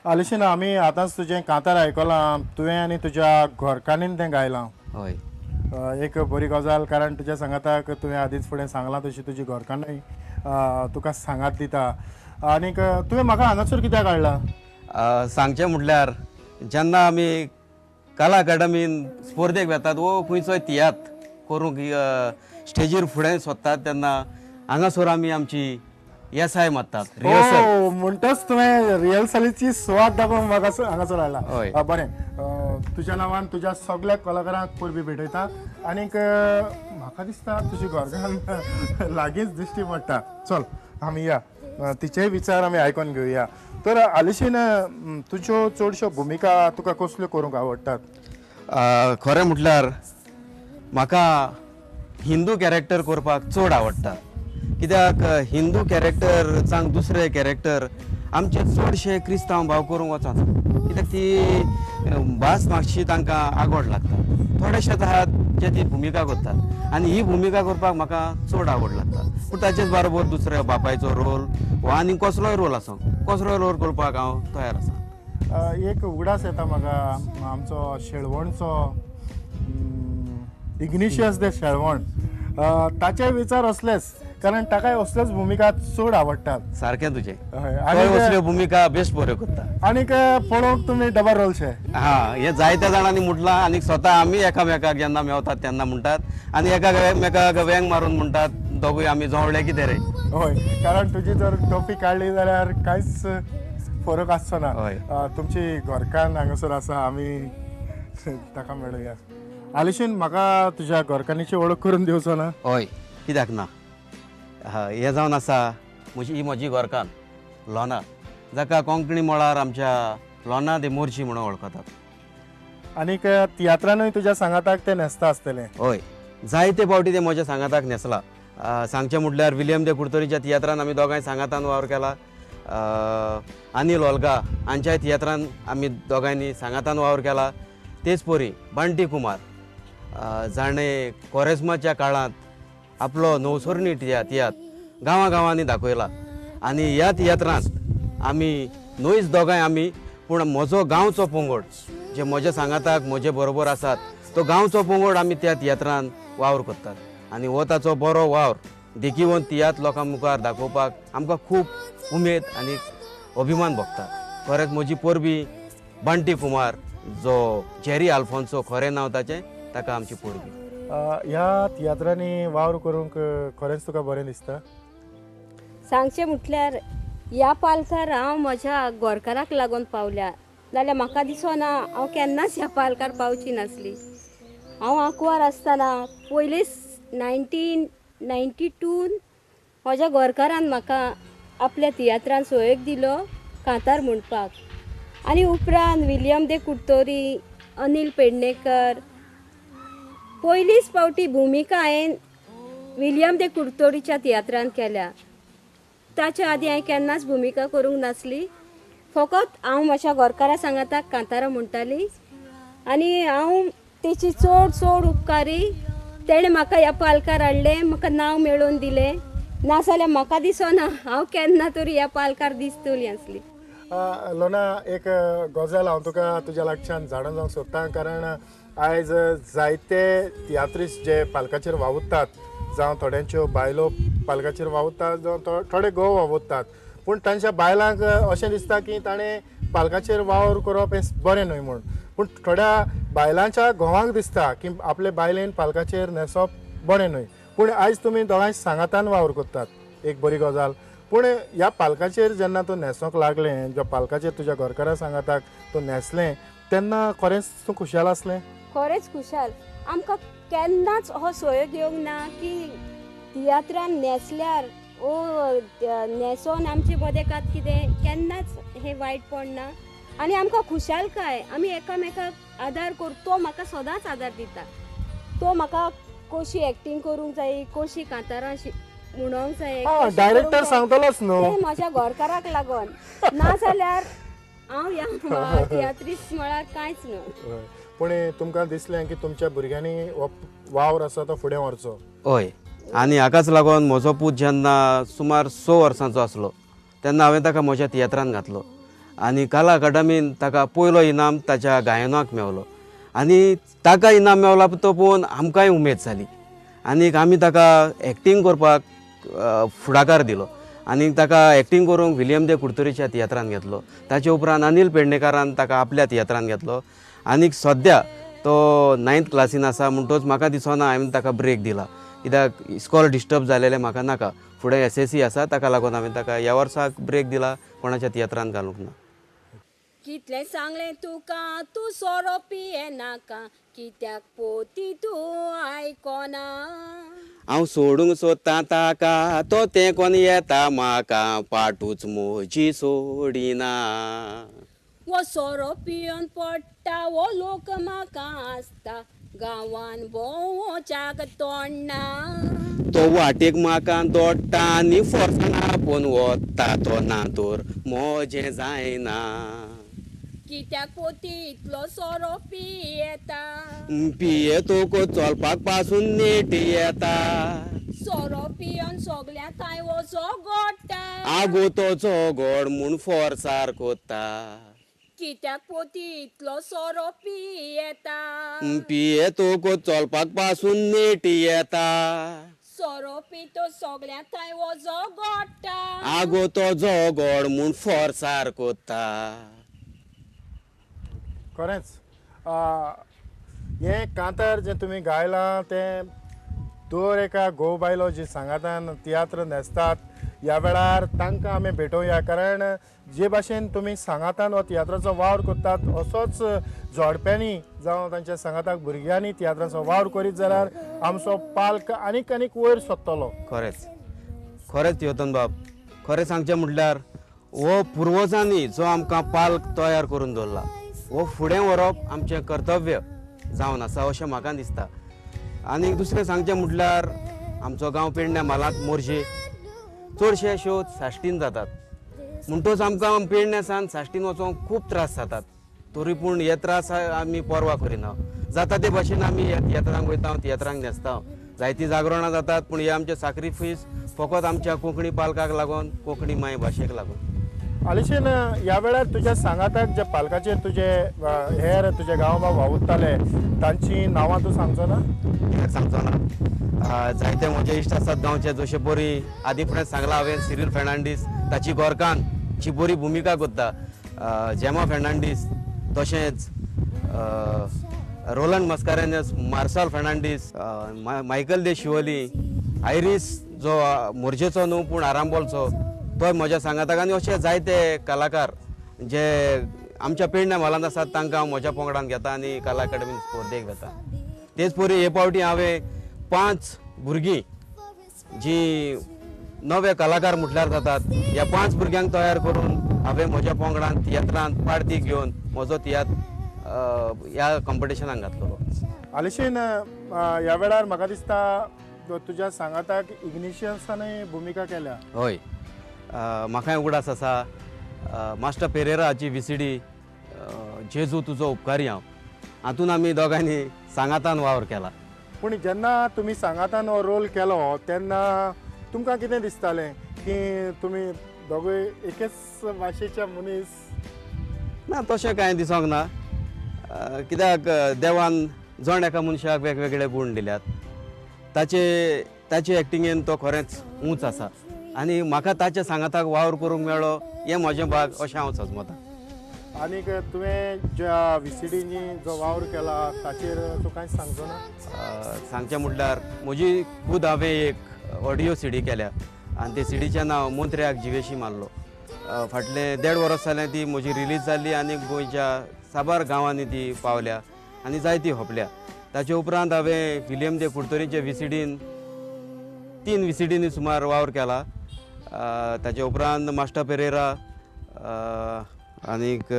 आलिशीन, आमी आतांच तुजें कांतार आयकलां, तुवें आनी तुज्या घरकान्नीन तें गायलां. हय, एक बरी गजाल, कारण तुज्या सांगाताक तुवें आदींच फुडें सांगलां तशी तुजी घरकान्नूय तुका सांगात दिता. आनीक तुवें म्हाका हांगासर कित्याक हाडला? सांगचें म्हटल्यार जेन्ना आमी कला अकादमीन स्पर्धेक वेतात वो खंयचोय तियात्र करूंक स्टेजीर फुडें सोदतात तेन्ना हांगासर आमी आमची येसाय मारतात, रिहर्सल. म्हणटच तुवें रिहर्सलीची सुवात दाखोवंक म्हाका हांगासर हाडला. हय. बरें, तुज्या नांवान तुज्या सगळ्या कलाकारांक परबी भेटयता. आनीक म्हाका दिसता तुजी घरकान्न लागींच दिश्टी पडटा. चल आमी या, तिचेय विचार आमी आयकून घेवया. तर आलिशीन, तुज्यो चडश्यो भुमिका तुका कसल्यो करूंक आवडटात? खरें म्हटल्यार म्हाका हिंदू कॅरेक्टर करपाक चड आवडटा, कित्याक हिंदू कॅरेक्टर जावं दुसरे कॅरेक्टर आमचे चडशे क्रिस्तांव भाव करूंक वचना, कित्याक ती भास मातशी तांकां आगोड लागता. थोडेशेच आहात जे ती भुमिका करतात आनी ही भुमिका करपाक म्हाका चड आवड लागता. पूण ताचेच बरोबर दुसऱ्या बापायचो रोल वा आनी कसलोय रोल आसूं, कसलोय रोल करपाक हांव तयार आसा. एक उगडास येता म्हाका आमचो शेळवणचो इग्निशियस दे शेळवण, ताचे विचार असलेच, कारण ताकाय असल्योच भुमिका चड आवडटात. सारकें तुजें, आनी असल्यो भुमिका बेस्ट बऱ्यो करता. आनीक पळोवंक तुमी डबल रोलशे. हा, हे जायत्या जाणांनी म्हटलां आनी स्वता आमी एकामेकाक जेन्ना मेवतात तेन्ना म्हणटात आनी एकामेकाक वेंग मारून म्हणटात दोगूय आमी जोवळे कितें रे. हय, कारण तुजी जर टोपी काडली जाल्यार कांयच फरक आसचो ना. तुमची घरकान्न हांगासर आसा, आमी ताका मेळुया. आलिशीन, म्हाका तुज्या घरकान्नीची वळख करून दिवचो ना? हय, कित्याक ना. हें जावन आसा म्हजी ही म्हजी घरकान्न लोना, जाका कोंकणी मळार आमच्या लोना दे मोर्शी म्हणून वळखतात. आनीक तियात्रानूय तुज्या सांगाताक तें न्हेसता आसतलें? हय, जायते फावटी तें म्हज्या सांगाताक न्हेसलां. सांगचें म्हटल्यार विलियम दे कुडतरीच्या तियात्रान आमी दोगांय सांगातान वावर केला, अनिल ओल्गा हांच्याय तियात्रान आमी दोगांयनी सांगातान वावर केला. तेच परी बंटी कुमार जाणें कोरेस्माच्या काळांत आपलो नवसरणी तियात्र गांवां गांवांनी दाखयला आनी ह्या तियात्रांत आमी न्हयच दोगांय आमी, पूण म्हजो गांवचो पंगड जे म्हज्या सांगाताक म्हजे बरोबर आसात तो गांवचो पंगड आमी त्या तियात्रान वावर करतात आनी हो ताचो बरो वावर देखीवन तियात्र लोकां मुखार दाखोवपाक आमकां खूब उमेद आनी अभिमान भोगता. खरेंच म्हजी परबी बंटी कुमार, जो जेरी आल्फोन्सो खरें नांव ताचें, ताका आमची परबी. ह्या तियात्रांनी वावर करूंक खरेंच तुका बरें दिसता? सांगचें म्हटल्यार ह्या पालकार हांव म्हज्या गोरकाराक लागून पावल्या, जाल्यार म्हाका दिसना हांव केन्नाच ह्या पालकार पावची नासली. हांव आंकवार आसतना पयलींच 1992 म्हज्या गोरकारान म्हाका आपल्या तियात्रान सहयोग दिलो कांतार म्हणपाक. आनी उपरांत विलियम दे कुडतोरी, अनिल पेडणेकर, पयलीच फावटी भुमिका हांवें विलियम दे कुडतोरीच्या तियात्रान केल्या. ताच्या आदी हांवें केन्नाच भुमिका करूंक नासली. फकत हांव म्हज्या घरकारा सांगाताक कांतारां म्हणटाली आनी हांव तेची चड चड उपकारी. तेणें म्हाका ह्या पालकार हाडलें, म्हाका नांव मेळोवन दिलें, नाजाल्यार म्हाका दिसना हांव केन्ना तरी ह्या पालकार दिसतली आसली. लोना, एक गजाल हांव तुका तुज्या लागच्यान जाणून जावंक सोदता, कारण आयज जायते तियात्रिस्ट जे पालकाचेर वावुरतात, जावं थोड्यांच्यो बायलो पालकाचेर वावुरतात, जावं थोडे घोव वावुरतात, पूण तांच्या बायलांक अशें दिसता की ताणें पालकाचेर वावर करप हें बरें न्हय म्हूण. पूण थोड्या बायलांच्या घोवांक दिसता की आपले बायलेन पालकाचेर न्हेसप बरें न्हय. पूण आयज तुमी दोगांय सांगातान वावर करतात, एक बरी गजाल. पूण ह्या पालकाचेर जेन्ना तूं न्हेसोंक लागलें, ज्या पालकाचेर तुज्या घरकारा सांगाताक तूं न्हेसलें, तेन्ना खरेंच तूं खुशाल आसलें? खरेंच खुशाल. आमकां केन्नाच हो सहयोग येवंक ना की तियात्रान न्हेसल्यार ओ न्हेसोन आमचे मदेकात कितें, केन्नाच हें वायटपण ना. आनी आमकां खुशालकाय, आमी एकामेकाक आदार कर, तो म्हाका सदांच आदार दिता. तो म्हाका कशी एक्टींग करूंक जाय, कशी कांतारां म्हणोंक जाय, डायरेक्टर सांगतलोच न्हू, म्हज्या घरकाराक लागून. नाजाल्यार हांव ह्या तियात्रिस्ट म्हळ्यार कांयच न्हू. पूण तुमकां दिसलें की तुमच्या भुरग्यांनी हो वावर आसा तो फुडें व्हरचो? हय, आनी हाकाच लागून म्हजो पूत जेन्ना सुमार 6 वर्सांचो आसलो तेन्ना हांवें ताका म्हज्या तियात्रान घातलो आनी कला अकादमीन ताका पयलो इनाम ताच्या गायनाक मेवलो आनी ताका इनाम मेवला तो पळोवन आमकांय उमेद जाली आनी आमी ताका एक्टींग करपाक फुडाकार दिलो आनी ताका एक्टींग करूंक विलियम दे कुडतरीच्या तियात्रान घेतलो. ताचे उपरांत अनिल पेडणेकारान ताका आपल्या तियात्रान घेतलो आनी सद्या तो 9th क्लासीन आसा. म्हणटोच म्हाका दिसना हांवें ताका ब्रेक दिला, कित्याक इस्कॉल डिस्टर्ब जालेलें म्हाका नाका. फुडें SSC आसा, ताका लागून हांवें ताका ह्या वर्साक ब्रेक दिला, कोणाच्या तियात्रान घालूंक ना. कितलें सांगलें तुका तूं सोरो पियेनाका, कित्याक पोती तूं आयकोना. हांव सोडूंक सोदतां ताका, तो तेंकोन येता म्हाका, पाटूच म्हजी सोडिना. वो सोरो पियोन पडटा, वो लोक म्हाका आसता, गांवान भोंवच्याक तोंडना. तो वाटेक म्हाका दोडटा आनी फोर्सान आपोवन वता, तो ना तर म्हजें जायना. कित्याक पोती इतलो सोरो पियेता, पियेतको चलपाक पासून नेट येता. सोरो पियोन सगल्या थंय वो झगडटा, आगो तो झगड म्हूण फोर्सार कोत्ता. कित्याक पोती इतलो सोरो पियेता, पियेतको चलपाक पासून नेट येता. सोरो पितो सगल्या थंय वो झगडटा, आगो तो झगड म्हूण फोर्सार कोत्ता. खरेंच हें कांतार जें तुमी गायलां तें दर एका घोव बायलो जी सांगातान तियात्र न्हेसतात ह्या वेळार तांकां आमी भेटोवया, कारण जे भाशेन तुमी सांगातान हो तियात्राचो वावर करतात असोच जोडप्यांनी जावं तांच्या सांगाताक भुरग्यांनी तियात्राचो वावर करीत जाल्यार आमचो पाल्क आनीक आनीक वयर सोदतलो. खरेंच खरेंच योतन बाब, खरें सांगचें म्हटल्यार हो पुर्वजांनी जो आमकां पाल्क तयार करून दवरला हो फुडें व्हरप आमचें कर्तव्य जावन आसा अशें म्हाका दिसता. आनी दुसरें सांगचें म्हटल्यार आमचो गांव पेडण्या म्हालांत मोरजे चडशे शो साश्टीन जातात, म्हणटोच आमकां पेडण्या सावन साश्टीन वचोंक खूब त्रास जातात. तरी पूण हे त्रास आमी पर्वा करिना, जाता ते भाशेन आमी ह्या तियात्रांक वयता, तियात्रांक न्हेसता, जायतीं जागरणां जातात, पूण हे आमचे साक्रिफीस फकत आमच्या कोंकणी पालकाक लागून, कोंकणी माय भाशेक लागून. आलिशेन, ह्या वेळार तुज्या सांगाताक जे पालकाचेर तुजे हेर तुजे गांव वावुरताले तांची नांवां तूं सांगचो ना? कित्याक सांगचो ना, जायते म्हजे इश्ट आसात गांवचे, जशे बरी आदी फुडें सांगलां हांवें सिरील फेर्नांडीस, ताची गोरकान जी बरी भुमिका करता, जेमा फेर्नांडीस, तशेंच रोलंड मस्कारेन्हस, मार्साल फेर्नांडीस, मायकल दे शिवोली, आयरीस जो मोरजेचो न्हू पूण आरांबोलचो तो म्हज्या सांगाताक, आनी अशे जायते कलाकार जे आमच्या पेडण्या म्हालांत आसात तांकां हांव म्हज्या पंगडान घेता आनी कला अकादमीन स्पर्धेक वेता. तेच परी हे फावटी हांवें 5 भुरगीं जी नवे कलाकार म्हटल्यार जातात ह्या 5 भुरग्यांक तयार करून हांवें म्हज्या पंगडान तियात्रांत पार्टी घेवन म्हजो तियात्र ह्या कॉम्पिटिशनाक घातलेलो. आलिशेन, ह्या वेळार म्हाका दिसता तुज्या सांगाताक इग्निशियन्सानूय भुमिका केल्या. हय, म्हाकाय उगडास आसा मास्टर पेरेराची VCD जेजू तुजो उपकारी हांव, हातून आमी दोगांनी सांगातान वावर केला. पूण जेन्ना तुमी सांगातान हो रोल केलो तेन्ना तुमकां कितें दिसतालें की तुमी दोगूय एकेच भाशेचे मनीस? ना, तशें कांय दिसोंक ना, कित्याक देवान जण एका मनशाक वेगवेगळे गूण दिल्यात. ताचे ताचे एक्टिंगेन तो खरेंच ऊंच आसा आनी म्हाका ताच्या सांगाताक वावर करूंक मेळ्ळो हें म्हजें भाग अशें हांव सजमता. आनीक तुवें ज्या VCDनी जो वावर केला ताचेर तूं कांय सांगचो ना? सांगचें म्हटल्यार म्हजी खूद हांवें एक ऑडियो CD केल्या आनी ते CDचें नांव मंत्र्याक जिवेशी मारलो. फाटलें 1.5 वर्स जालें ती म्हजी रिलीज जाली आनी गोंयच्या साबार गांवांनी ती पावल्या आनी जायती होपल्या. ताचे उपरांत हांवें विलियम दे कुडतरीचे VCDन 3 VCDनी सुमार वावर केला. ताचे उपरांत मास्टर पेरेरा आनीक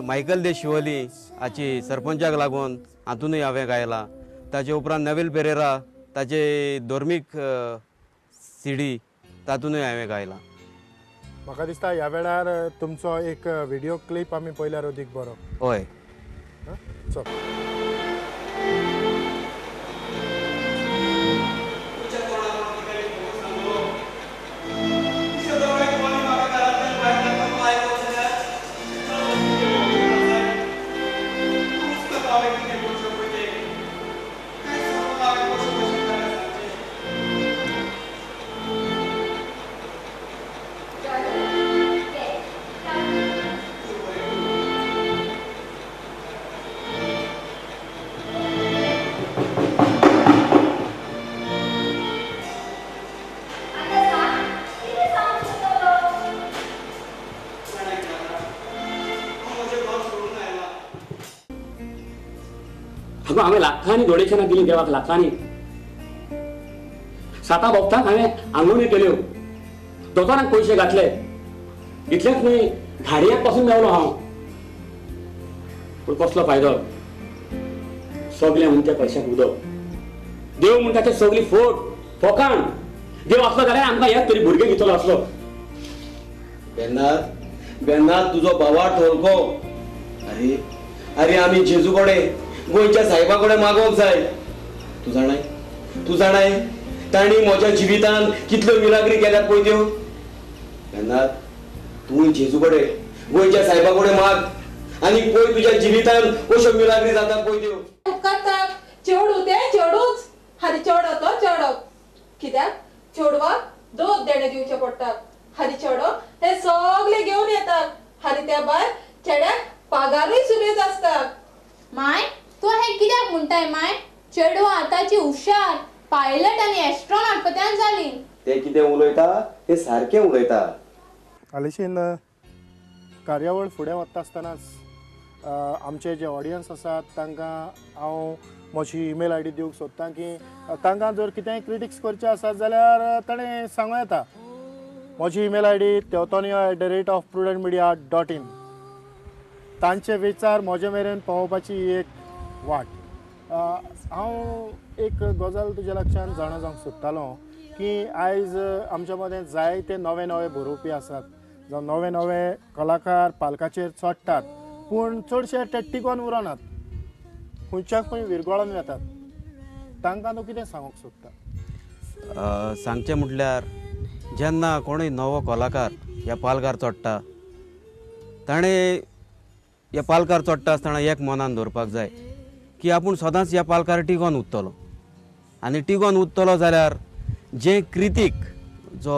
मायकल दे शिवोली हाची सरपंचाक लागून हातूनय हांवें गायलां. ताचे उपरांत नवील पेरेरा ताचे धर्मीक CD तातूनय हांवें गायलां. म्हाका दिसता ह्या वेळार तुमचो एक व्हिडियो क्लिप आमी पळयल्यार अदीक बरो. हय, चल. हांगा हांवें लाखांनी डोनेशनां दिलीं देवाक, लाखांनी. साता भोगताक हांवें आंगवण्यो केल्यो, दोतोरांक पयशे घातले, इतलेंच न्हय घाडयाक पासून मेवलो हांव. पूण कसलो फायदो? सगळें उमत्या पयशाक उदक. देव म्हणटा तें सगळी फोट फोकाण. देव आसलो जाल्यार आमकां हेच तरी भुरगे दितलो आसलो. बेनाद बेनाद तुजो बाबा ठोलको. अरे अरे आमी जेजू कडेन गोंयच्या साहेबा कडेन मागोवंक जाय. तूं जाणाय तूं जाणाय तांणी म्हज्या जिवितान कितल्यो मिलाग्री केल्यात पळय त्यो. बेनाद तूं जेजू कडेन गोंयच्या साहेबा कडेन माग आनी पळय तुज्या जिवितान कश्यो मिलाग्री जातात पळय त्यो. उपकारता चेडूं तें चेडूच आनी चेडो तो चेडो. कित्याक चेडवाक दोग देणें दिवचें पडटा आनी चेडो हे सगळे घेवन येतात आनी त्या भायर चेड्याक पगारूय सुबेज आसता. माय तूं हें कित्याक म्हणटाय माय? चेडवां आतांची हुशार पायलट आनी एस्ट्रोनॉट पत्यान जाली. ते कितें उलयता ते सारकें उलयता. आलिशीन कार्यावळ फुडें वता आसतनाच आमचे जे ऑडियन्स आसात तांकां हांव म्हजी ईमेल I D दिवंक सोदता की तांकां जर कितेंय क्रिटिक्स करचें आसत जाल्यार ताणें सांगूं येता. म्हजी ईमेल I D teotonio@prudentmedia.in. तांचे विचार म्हजे मेरेन पावोवपाची एक वाट. हांव एक गजाल तुज्या लक्षांत जाणा जावंक सोदतालो की आयज आमच्या मदें जायते नवे नवे बरोवपी आसात, जावं नवे नवे कलाकार पालकाचेर चडटात, पूण चडशे ते टिकोन उरनात, खंयच्या खंय विरगळोन वेतात. तांकां तूं कितें सांगूंक सोदता? सांगचें म्हटल्यार जेन्ना कोणूय नवो कलाकार ह्या पालकार चडटा ताणें ह्या पालकार चडटा आसतना एक मनान दवरपाक जाय की आपूण सदांच ह्या पालकार टिकोन उरतलो आनी टिकोन उरतलो जाल्यार जें क्रितीक जो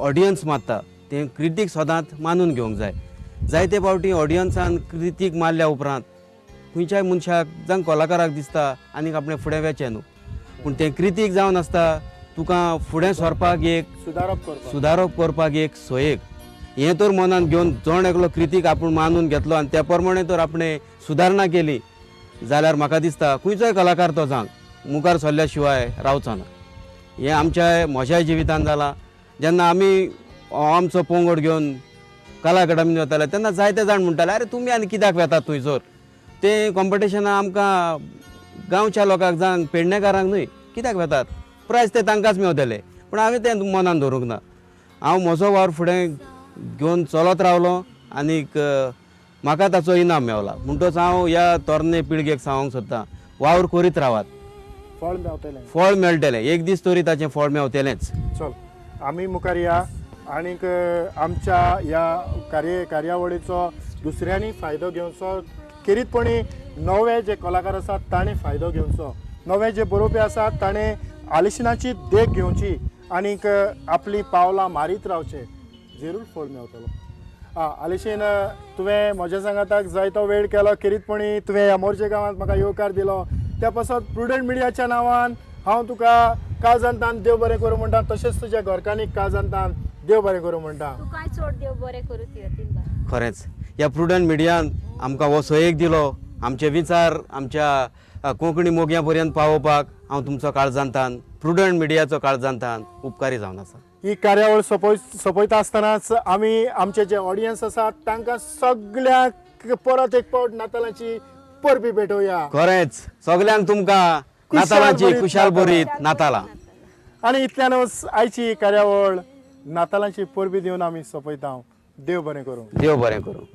ऑडियन्स मारता तें क्रितीक सदांच मानून घेवंक जाय. जायते फावटी ऑडियन्सान क्रितीक मारल्या उपरांत खंयच्याय मनशाक जावं कलाकाराक दिसता आनीक आपणें फुडें वचें न्हू, पूण तें क्रितीक जावन आसता तुका फुडें सरपाक एक सुदारप करपाक एक सोयेक हें तर मनान घेवन जण एकलो क्रितीक आपूण मानून घेतलो आनी त्या प्रमाणे तर आपणें सुदारणा केली जाल्यार म्हाका दिसता खंयचोय कलाकार तो जावं मुखार सरल्या शिवाय रावचो ना. हें आमच्या म्हज्याय जिवितान जालां. जेन्ना आमी आमचो पंगड घेवन कला अकादमीन वताले तेन्ना जायते जाण म्हणटाले अरे तुमी आनी कित्याक वेतात थंयसर, तें कॉम्पिटिशनां आमकां गांवच्या लोकांक जावं पेडणेकारांक न्हय कित्याक वेतात, प्रायज ते तांकांच मेवतले. पूण हांवें तें मनान धरूंक ना. हांव म्हजो वावर फुडें घेवन चलत रावलो आनीक म्हाका ताचो इनाम मेवला. म्हणटच हांव ह्या तरणे पिळगेक सांगूंक सोदतां वावर करीत रावात, फळ मेवतलें, फळ मेळटलें एक दीस तरी ताचें फळ मेवतलेंच. चल आमी मुखार या आनीक आमच्या ह्या कार्यावळीचो दुसऱ्यांनी फायदो घेवचो, खेरीतपणी नवे जे कलाकार आसात ताणें फायदो घेवचो, नवे जे बरोवपी आसात ताणें आलिशिनाची देख घेवची आनीक आपली पावलां मारीत रावचें, जरूर फळ मेवतलो. आलिशीन तुवें म्हज्या सांगाताक जायतो वेळ केलो, खेरीतपणी तुवें ह्या मोरजे गांवांत म्हाका येवकार दिलो, त्या पासत प्रुडंट मिडियाच्या नांवान हांव तुका काळजांतान देव बरें करूं म्हणटा, तशेंच तुज्या घरकान्नीक काळजांतान देव बरें करूं म्हणटा. तुकाय चड देव बरें करूं तियोतीन. खरेंच ह्या प्रुडंट मिडियान आमकां हो सहयोग दिलो, आमचे विचार आमच्या कोंकणी मोगयां पर्यंत पावोवपाक हांव तुमचो काळजांतान प्रुडंट मिडियाचो काळजांतान उपकारी जावन आसा. ही कार्यावळ सोंपयता आसतनाच आमी आमचे जे ऑडियन्स आसात तांकां सगळ्यांक परत एक फावट नातालांची परबी भेटोवया. खरेंच सगळ्यांक तुमकां नातालांची खुशाल भरीत नातालां. आनी इतल्यानूच आयची कार्यावळ नातालांची परबी दिवन आमी सोंपयता. देव बरें करूं. देव बरें करूं.